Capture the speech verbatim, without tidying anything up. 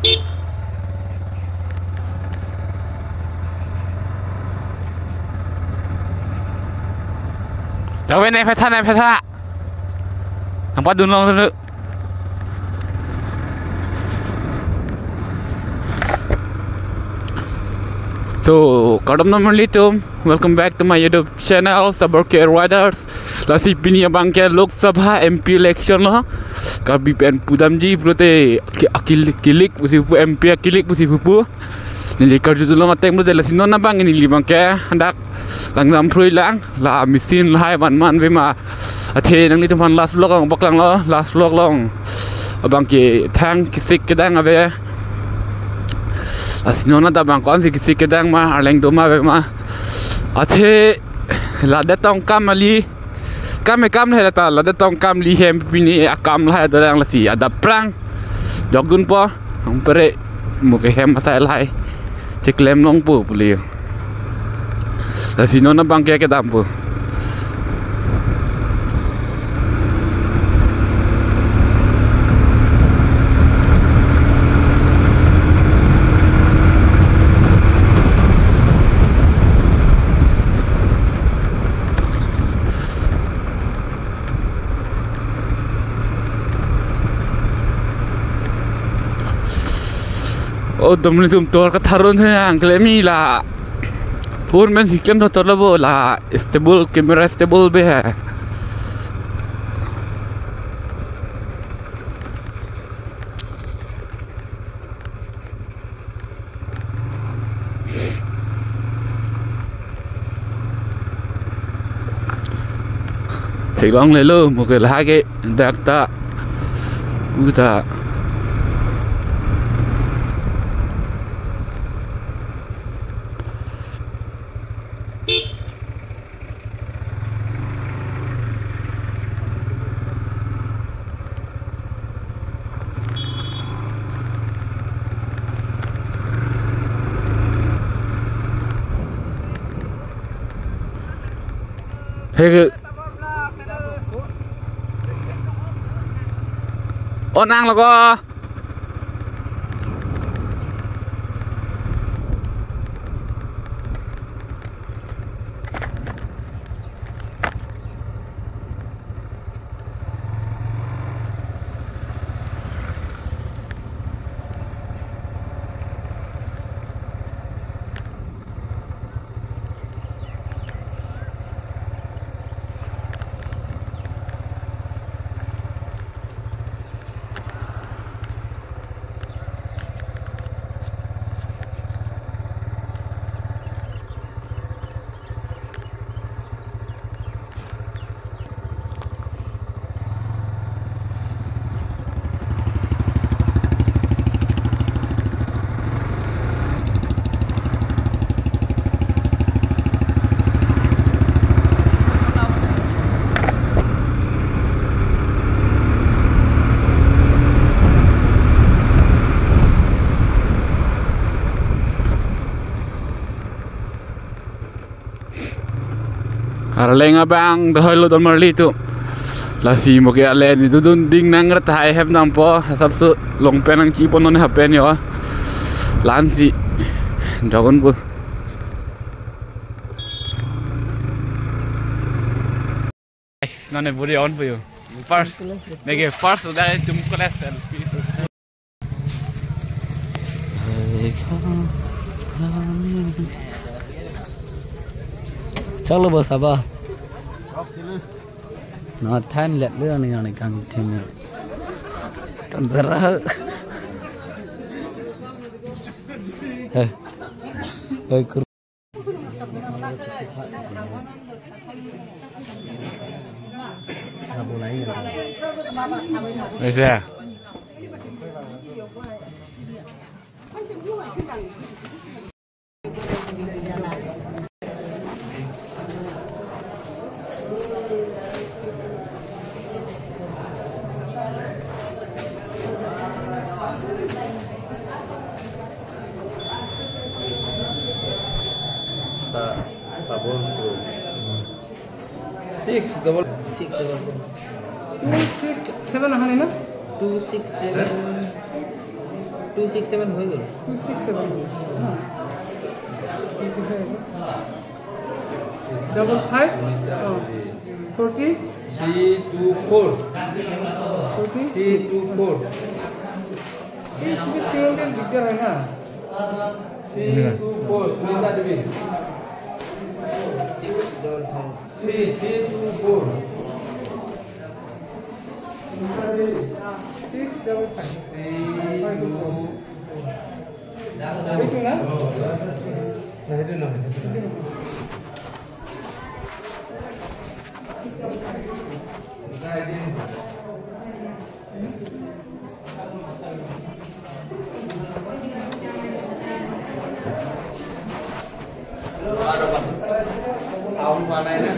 Lawen ne phetha, ne phetha. Nangpadun long dulu. So, kardom nanglitum, welcome back to my YouTube channel, Sabor K Riders. Lasi pini abang ke Lok Sabha M P election lo. Karbi pen pudamji pulote ke akil kilik pusi pu, M P akilik pusi pu pu. Neli karjudun long ateng pulote lasi non abang neli abang ke hadak langdam phrui lang, la machine lahai vanman ave ma. Athe nanglitum aphan last vlog along paklang lo, last vlog along abang ke thang kesik kedang ave. Lasi non ta abang ko-ansi kesik kedang ma, arleng do ma ave ma. Athe ladak tong kam ali, kam e kam lahai ta, ladak tong kam ali hem pini akam lahai dorang lasi adap prang. Jokdunpo, ang pere mo ke hem asai lahai. Cheklem longpo pule. Lasi non abang ke kedampo. Oh, dom ni tum tor katharun he ang klemi la. Phone pen si klem thotlo bo la. Stable, camera stable ave he. Theklonglelo mo ke lahai ke dak ta u ta. He ke. On nanglo ko. Arleng abang dohoilo don marli tu. Lasi mo ke ale ni dudun ding nang rat hai hem dampo, asapso long pen nangchipon non happen yo. Lansi. Jagon bu. Guys, none body on po yo. First, mege first dari tum kole selfie. Chalo bos aba. Na than let le ani ani kang thim. Tan zara. Hey. Hey, kur- Ese. Sa-, sabon tu. Six double. Six double four. Two six seven ahani na? Two six seven. Two six seven হৈ গ'ল। Two six seven. Double five. অ। Forty. Three two four. Forty. Three two four. এই তুমি ট্ৰেইন দিগদাৰ হয় না। Three two four, Sunita Devi. Three, three two four. Six double five. Three two four. এইটো না? নহয়, সেইটো নহয়, সেইটো নহয়। চাউণ্ড পোৱা নাই না।